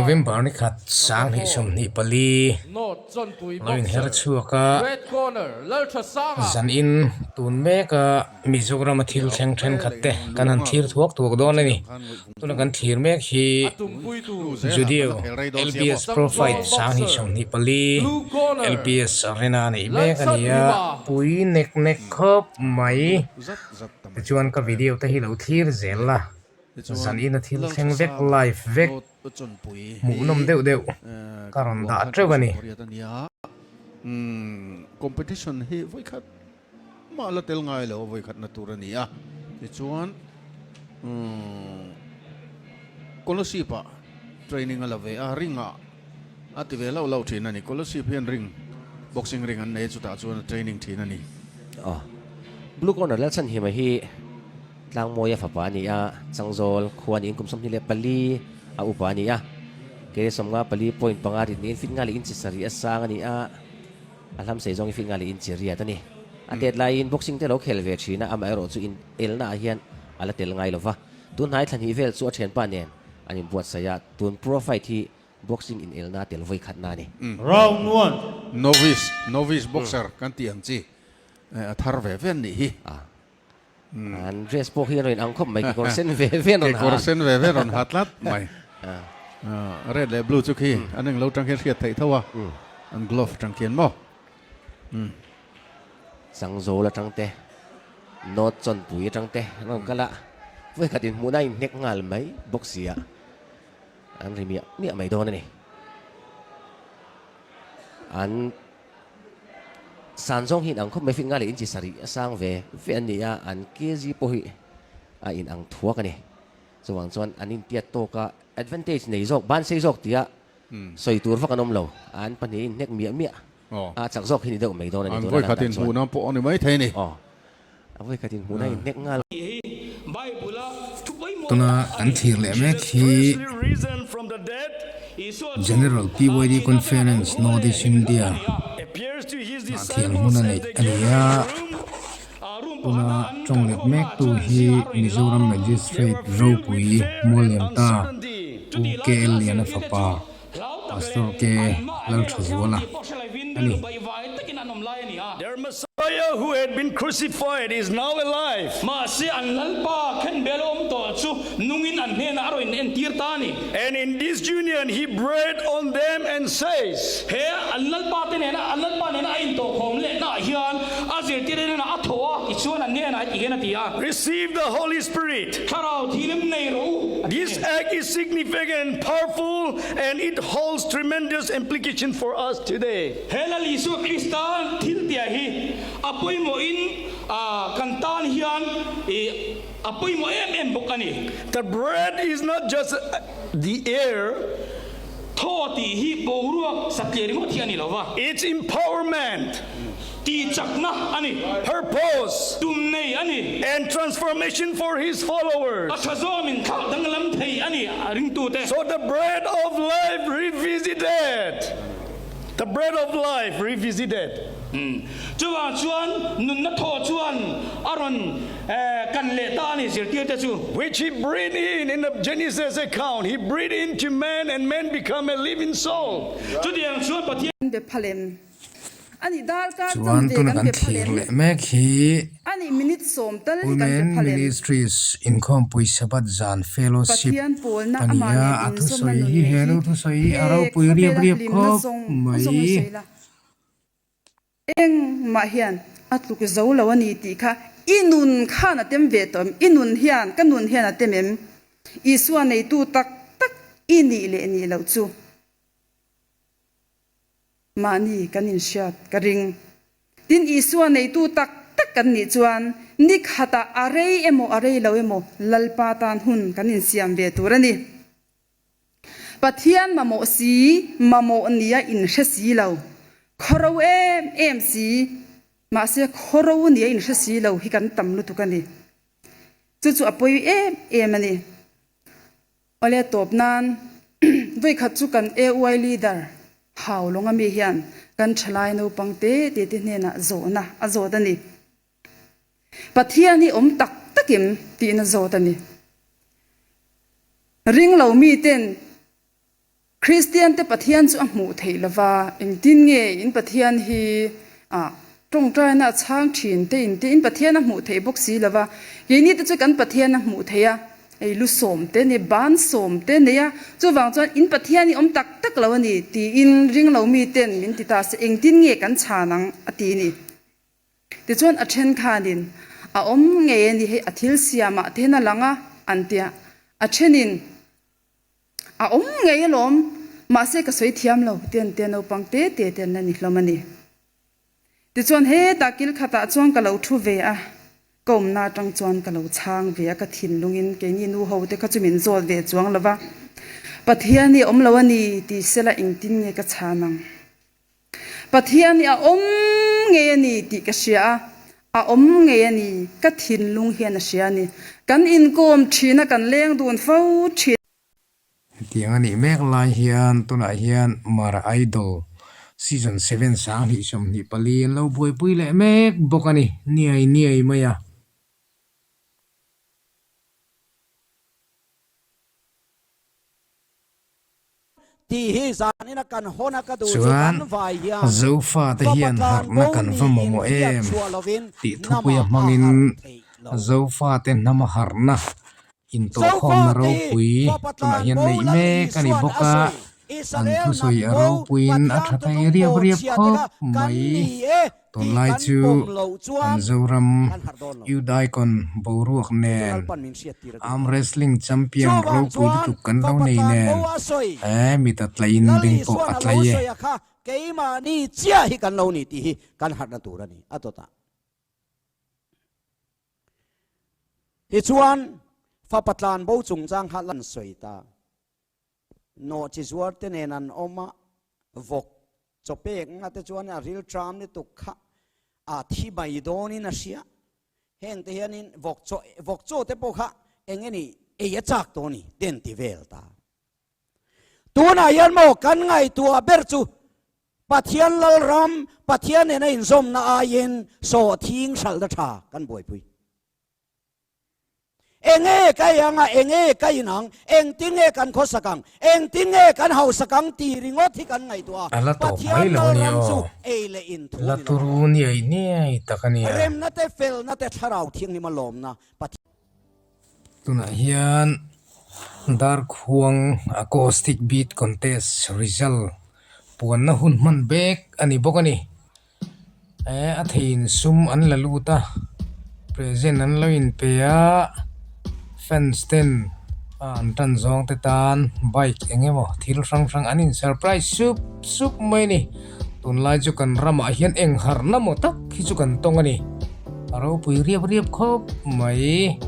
November ni khat 2024 lo inher chhuak a, zanin tun meka Mizorama thil thleng thenkhat te kan han thlir thuak thuak dawn a ni. Tuna kan thlir mek hi Judeo LBS Pro Fight 2024 LBS Arena neih mek a ni a, pui nek nek khawp mai. Tichuan ka video te hi lo thlir zel la. Zan ina thil thleng vek live vek hmuhnawm deuh deuh ka rawn dah teuh a ni. Competition hi vawikhat mah la tel ngai lo vawikhatna tur a ni a, tichuan Kolasib ah training a la ve a, ring ah a ti ve hlauh hlauh thin a ni. Kolasib hian ring boxing ring an nei a, chutah chuan a training thin a ni. Blue corner Lalchhanhima hi Tlangmawia fapa a ni a, Changzawl khua niin kum 24 a upa a ni a. Kei 54.5 rit niin fit nga leh inchi sarih a sang a ni a, a hlam sei zawngin fit nga leh inchi riat a ni. A tet laiin boxing te lo khel ve thin a, amaherawh chu in elna ah hian a la tel ngai lo va. Tun hnai thla hnih vel chu a thianpa nen an inbuatsaih a, tun pro fight hi boxing in elna tel vawi khatna a ni. Round one. Novice, novice boxer kan tih ang chi a thar ve ve an nih hi. An dress pawh hi a rawn ang khawp mai, kekawr sen ve ve an rawn ha. Kekawr sen ve ve rawn ha tlat mai. Red leh blue chu khi an englo tang hian hriat theih tho a, an glove tang khian maw. Changzawl atang te, North Chawnpui atang te an rawn kal a, vawikhat inhmuhna a inhnek nghal mai bawk si a, an ri miah miah mai dawn a ni. An. San zawng hi inang khawp mai, fit nga leh inchi sarih a sang ve ve an ni a, an kg pawh hi a inang thuak a ni. Chuvang chuan an intiat tawk a, advantage nei zawk, ban sei zawk tia sawi tur vak an awm lo, an pahnih in hnek miah miah a, chak zawk hi ni deuh mai dawn a ni tuna lan dan chuan. An vawikhat inhmuhna pawh a ni mai thei a ni. Aw, a vawikhat inhmuhna inhnek nghal. Tuna kan thlir leh mek hi General PYD Conference North East India ah thial hmun a neih a ni a, tuna tawng let mek tu hi Mizoram Magistrate ropui Mualliamta Pu KL Liana fapa Pastor K Lalthazuala a ni. Their Messiah who had been crucified is now alive. Mahse an Lalpa khenbel awm tawh chu nungin an hnenah a rawn entir ta a ni. And in this union he breathed on them and says. He an Lalpa te nena an Lalpa nena a intawhkhawm lehnaah hian a zirtir hnenah a thaw a, tichuan an hnenah heti hian a ti a. Receive the Holy Spirit. Thlarau thilim nei rawh u, a ti. This act is significant and powerful and it holds tremendous implication for us today. He Lal Isua Krista thil tia hi a pawimawhin kan tan hian a pawimawh em em bawk a ni. The bread is not just the air. Thaw tih hi boruak satliah ringawt hi a ni lo va. It's empowerment. Tih chakna a ni. Purpose. Tum nei a ni. And transformation for his followers. A tha zawmin thlak danglam thei a ni a ringtute. So the bread of life revisited. The bread of life revisited. Chuvang chuan nunna thaw chuan a rawn kan leh ta a ni zirtirte chu. Which he breathed in in the Genesis account, he breathed into man and man become a living soul. Chutiang chuan Pathian. Kan be phal em? Ani darkar Chuan chanve tuna kan kan be phal thlir em? leh mek hi Ani minute sawm tal hi kan be Women phal em? Ministries Inkhawmpui Sabbath Zan Fellowship Pathian pawlna a ni amah a, nen a inzawmna thusawi nun hi nei he hi nu thusawi hi a he ropui riap khawvela riap hlimna khawp zawng mai. zawng i sawi la. Engmah hian a tluk zo lo a ni tih kha i nun khan a tem ve tawh em? I nun hian, ka nun hian a tem em? Isua neitu tak tak i nih leh nih loh chu mahni kan inhriat ka ring. Tin, Isua neitu tak tak kan nih chuan ni khatah a rei emaw a rei lo emaw Lalpa tan hun kan insiam ve tur a ni. Pathian mamawh si, mamawh nia inhre si lo, khawro em em si, mahse khawro nia inhre si lo hi kan tam lutuk a ni. Chu chu a pawi em em a ni. Awle tawp nan vawikhat chu kan AY leader hau lawng ami hian kan thalai naupang te te te hnenah zawhna a zawt a ni. Pathian hi awm tak takim tihna zawt a ni. Ring lo miten Kristian te Pathian chu a hmuh theih lova, engtin nge in Pathian hi a tawngtaina a chhang thin te in tia in Pathian a hmuh theih bawk si lova, keini te chu kan Pathian a hmuh theih a, ei lu sawm te nei, ban sawm te nei a, chuvang chuan in Pathian hi awm tak tak lo a ni tiin ringlo mi ten min ti ta se engtin nge kan chhan ang a ti ni. Tichuan a then khanin a awm ngei a ni hei a thil siamah te hian a lang a an tia, a thenin A awm ngei alawm, mahse ka sawi thiam lo ti an tia naupang te te te an la ni hlawm a ni. Tichuan hetah kil khatah chuan ka lo thu ve a, ka awmna atang chuan ka lo chhang ve a, ka thinlungin keini nu ho te kha chu min zawt ve chuang lo va, Pathian hi a awm lo a ni ti sela engtin nge ka chhan ang? Pathian hi a awm ngei a ni tih ka hria a, a awm ngei a ni, ka thinlung hian a hria a ni. Kan inkawm thin a, kan leng dun fo thin. Hetiang a nih mek lai hian tunah hian Mara Idol Season 7 2024 an lo buaipui leh mek bawk a ni, niai niai mai a. Chuan, Zofate hian harhna kan va mamawh em? tih thupuia hmangin Zofate hnama harhna intawhkhawmna ropui tunah hian neih mek a ni bawk a, an thusawi a ropuiin a tha thei riap riap khawp mai. Tunlai chu kan Zoram Youth Icon boruak nen Arm Wrestling Champion ropui lutuk kan lo nei nen he mit a tlaiin beng pawh a tlai e. Nawhchizuar te nen an awm a, vawk chaw pek nga te chuan a ril tram lutuk kha a thi mai dawnin a hria. Heng te hianin vawk chaw vawk chaw te pawh kha eng nge ni ei a chak tawh a ni te an ti vel ta. Tunah hian maw kan ngaihtuah ber chu Pathian Lalram, Pathian nena inzawmna aiin sawhthing hralhna tha kan buaipui. Enge ka ei anga, enge ka in ang, engtin nge kan khawsak ang, engtin nge kan hausak ang tih ringawt hi kan ngaihtuah A a. la tawp mai Pathian lo a nia Lalram chu aw. ei leh in thu La ni lo. turu niai niai tak a nia. Remna te, felna te, Thlarau Thianghlim a lawmna Pathian. Tunah hian Darkhuang Acoustic Beat Contest result puanna hun hman bek a ni bawk a ni. Eh a theiin sum an la lut a present an lo in pe a fans ten a an tan zawng te tan bike eng emaw thil hrang hrang an in surprise sup sup mai a ni tunlai chu kan ramah hian eng harna maw tak hi chu kan tawng a ni a ropui riap riap khawp mai.